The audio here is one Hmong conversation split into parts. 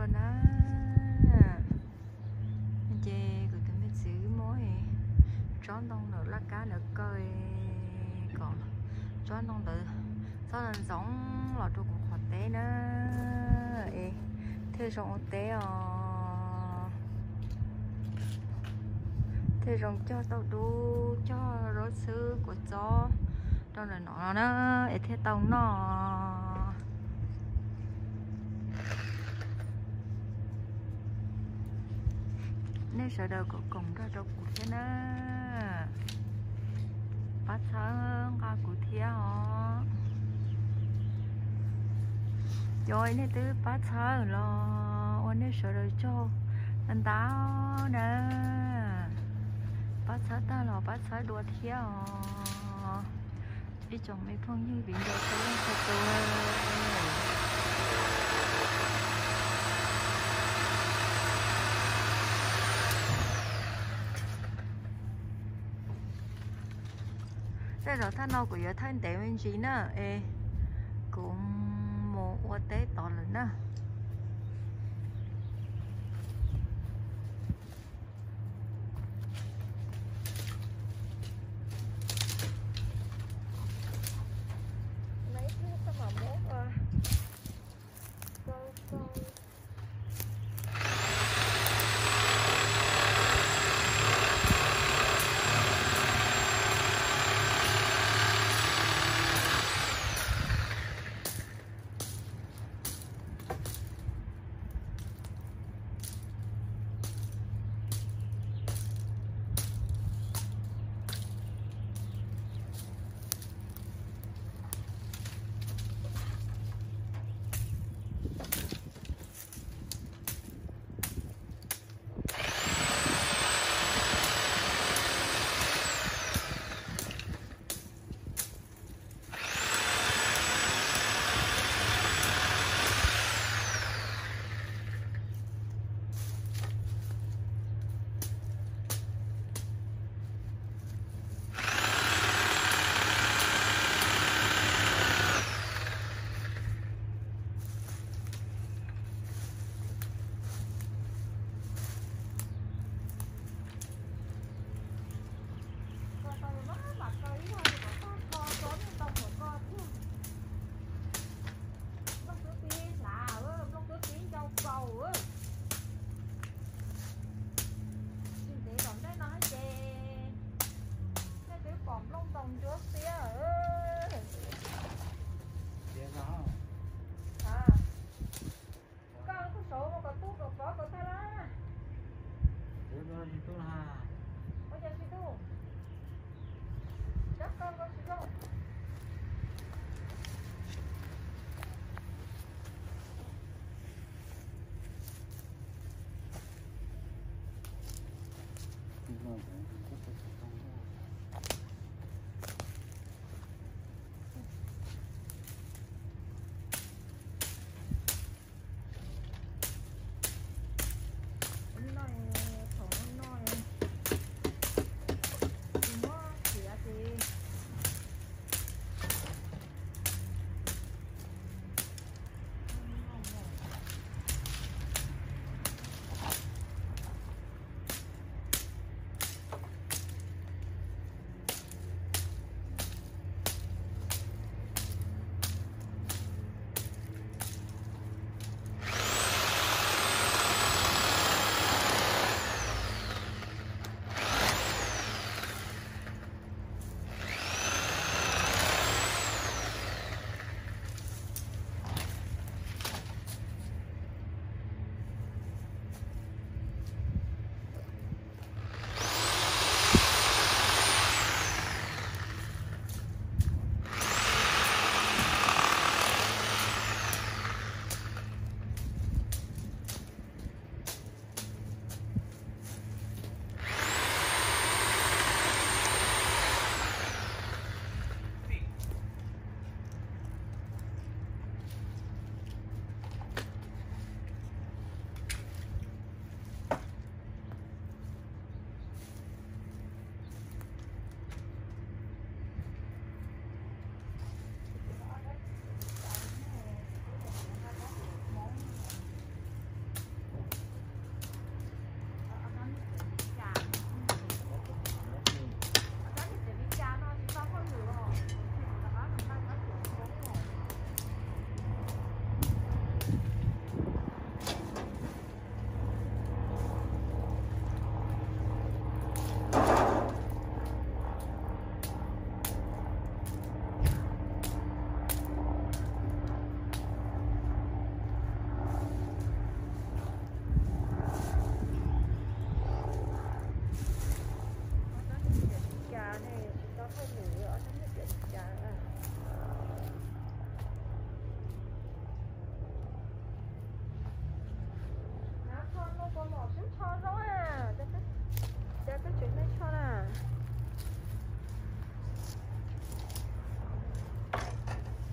Na, ces kuv tus me txiv muab tsob ntoo ntawm laj kab ntawd kaw kom tsob ntoo ntawd txhob ntxoov los rau kuv qhov teb na, es thiaj zoo ua teb os, thiaj zoo cog tauj dub cog zaub xwb kua txob rau ntawm no na, es thiaj tau noj. Nej sawv daws kom koom nrog rau kuv thiab na, pab txhawb nqa kuv thiab os. Cov nej twb pab txhawb los ua nej sawv daws tsaug ntau na, pab txhawb tag los pab txhawb dua thiab os. Ib tsoom me phooj ywg viv ncaus txhua leej txhua tus. Tej zaum thaj no kuv yuav thaij ntev me ntsis na, es kuv mus ua teb tod lawm na.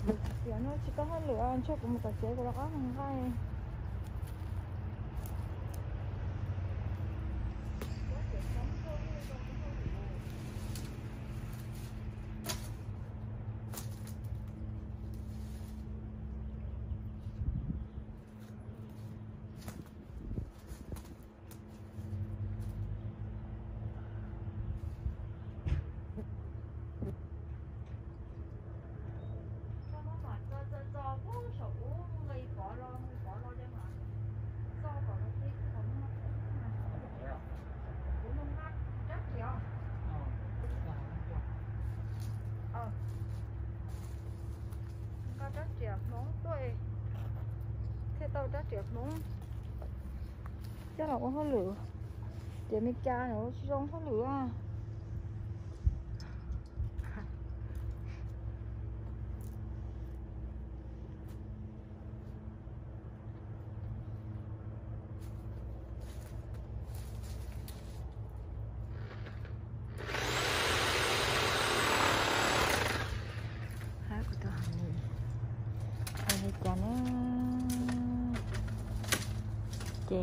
Tiam no tsis tau hauj lwm, ntshe kuv mus tom tsev kuv rov qab mus nqa. Nqa rab riam Hmoob tuaj, thiaj tau rab riam Hmoob. Coj los ua hauj lwm, ces Meskas no tsis zoo hauj lwm a. Hais li cas ne? Ces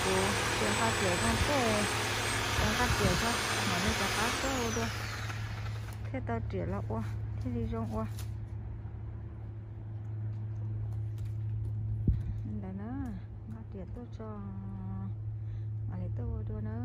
kuv cia nqa riam zoo xwb, cia nqa riam tso, mam li rov qab tuaj ua dua, thiaj tau riam los ua thiaj li zoo ua. Ntawd na, nqa riam tuaj tso, mam li tuaj ua dua na.